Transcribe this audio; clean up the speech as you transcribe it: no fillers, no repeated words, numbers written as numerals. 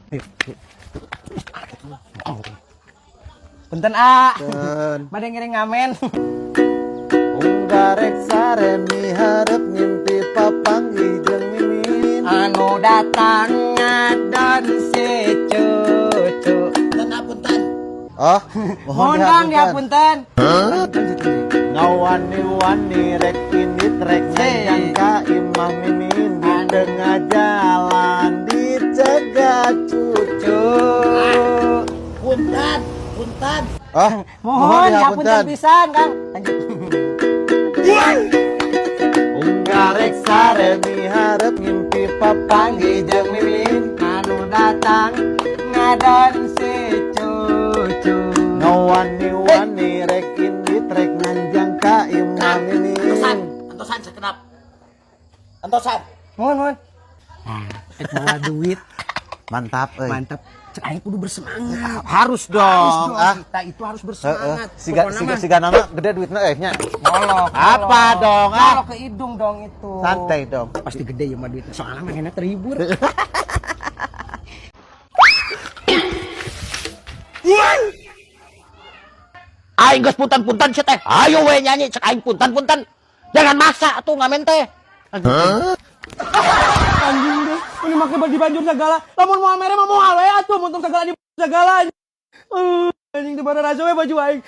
Ayo. Punten ah. Bade ngiring ngamen. Unggal rek sare miharep ngimpi papanggih jeung Mimin. Anu datang ngadon si Cucu. Oh, Mohon Kang dihapunten. Ngawani-wani rek indit rek nganjang ka imah Mimin, di tengah jalan dicegat Cucu. Punten, punten. Oh, Mohon dihapunten pisan Kang. Lanjut. Unggal rek sare miharep ngimpi papanggih jeung Mimin. Anu datang ngadon si Cucu. Ngawani-wani rek indit rek nganjang ka imah Mimin. Antosan, antosan sekenap. Antosan. Mohon, mohon. Nah, rek bawa duit. Mantap euy. Mantap. Cek aing kudu bersemangat. Harus dong. Harus dong. Ah. Kita itu harus bersemangat. Siga Pokoknya siga mah siga nama gede duitnya eh nya. Ngolok. Apa ngolok. dong, ah? Ngolok ke hidung dong itu. Santai dong. Pasti gede ya mah duitnya. Soalnya mainnya terhibur. Aing geus punten-punten sia teh. Ayo we nyanyi cek aing punten-punten. Jangan maksa atuh ngamen teh. Anjing deh, ini make baju banjur segala. Lamun moal mere mah moal we atuh, muntung segala di segala. Anjing di mana rasa we baju aing.